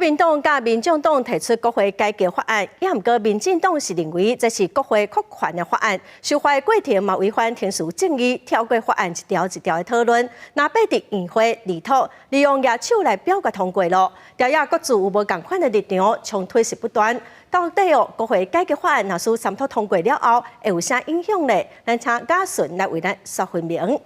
民黨佮民眾黨提出國會改革法案，也毋過民進黨是認為這是國會擴權的法案，修法過程嘛違反程序正義，跳過法案一條一條的討論，若爬佇院會裡頭利用舉手來表決通過囉。朝野各自有無仝款的立場，衝突是不斷。到底哦，國會改革法案若是三讀通過了後，會有啥影響呢？咱請嘉順來為咱說分明。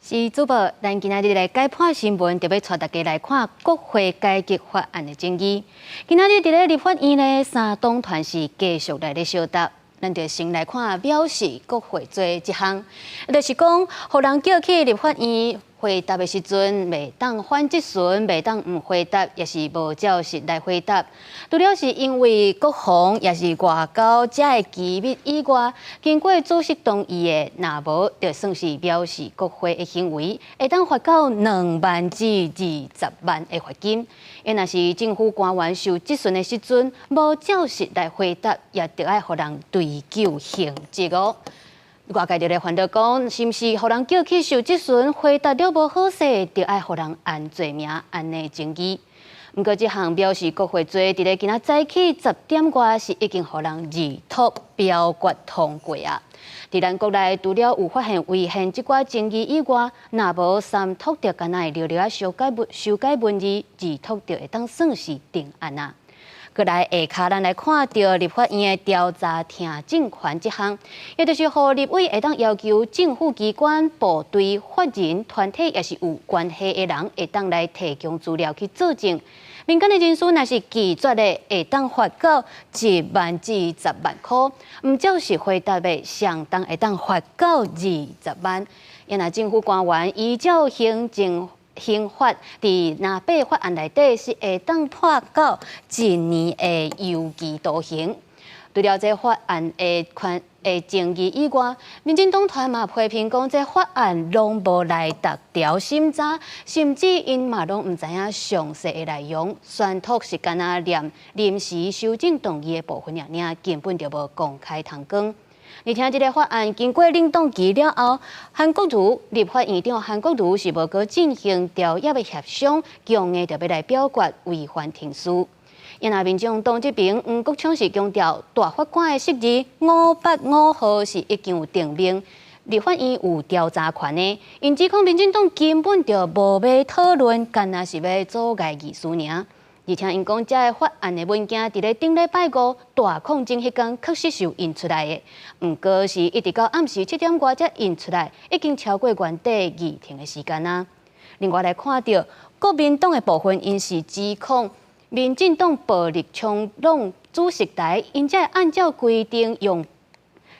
是主播，咱今仔日來解盤新聞，就欲帶大家來看國會改革法案的爭議。今仔日佇咧立法院呢，三黨團是繼續來咧相鬥。咱就先來看藐視國會罪這項，就是講，予人叫去立法院回答的時陣，袂當反質詢，袂當毋回答，抑是無照實來回答。除了是因為國防，抑是外交遮的機密以外，經過主席同意的，若無就算是藐視國會的行為，會當罰到2萬至20萬的罰金。若是政府官員受質詢的時陣，無照實來回答，也著愛予人追究刑責哦。外界就咧煩惱講，是毋是予人叫去受質詢，回答了無好勢，就愛予人按罪名按呢爭議。毋過這項藐視國會罪，佇咧今仔早起10點外是已經予人二讀表決通過啊。佇咱國內，除了有發現違憲這寡爭議以外，若無三讀就敢若會寥寥仔修改文修改文字，二讀就會當算是定案啊。閣來下跤，咱來看著立法院的調查聽證權這項，也就是予立委會當要求政府機關、部隊、法人、團體，抑是有關係的人，會當來提供資料去作證。民間的人士若是拒絕的，會當罰到1萬至10萬箍；毋照實回答的，相當會當罰到20萬。若政府官員依照行政刑法佇拿八法案內底是會當判到一年的有期徒刑。除了這法案的權的爭議以外，民進黨團嘛批評講，這法案攏無來逐條審查，甚至𪜶嘛攏毋知影詳細的內容，宣讀是干焦念臨時修正動議的部分爾爾，根本就無公開通講。而且這个法案經過冷凍期了後，韓國瑜立法院長韓國瑜是無閣進行朝野的協商，強硬著欲來表決違反程序。若民眾黨這邊黃國昌是強調，大法官的釋字585號是已經有定明，立法院有調查權的，𪜶指控民進黨根本就無欲討論，干焦是欲阻礙議事爾。而且𪜶講，這个法案的文件佇咧頂禮拜五大抗爭彼工確實是有印出來的，毋過是一直到暗時7點外才印出來，已經超過原底議程的時間啊。另外來看著國民黨的部分，𪜶是指控民進黨暴力衝挵主席台，𪜶才會按照規定用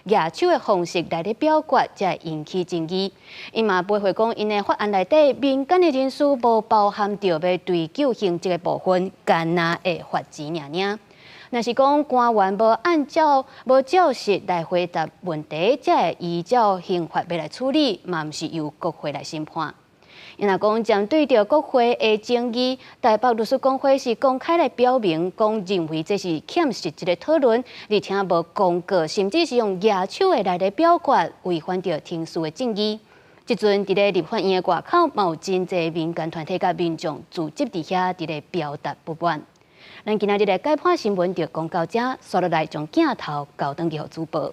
舉手的方式來咧表決，才會引起爭議。𪜶嘛駁回講，𪜶的法案內底民間的人士無包含著欲追究刑責的部分，干焦會罰錢爾爾。若是講官員無按照無照實來回答問題，才會依照刑法欲來處理，嘛毋是由國會來審判。若講針對著國會的爭議，台北律師公會是公開來表明，講認為這是欠實質的討論，而且無公告，甚至是用舉手的來咧表決，違反著程序的正義。這陣佇咧立法院的外口，嘛有真濟民間團體佮民眾聚集佇遐，佇咧表達不滿。咱今仔日的解盤新聞就講到遮，紲落來將鏡頭交轉去予主播。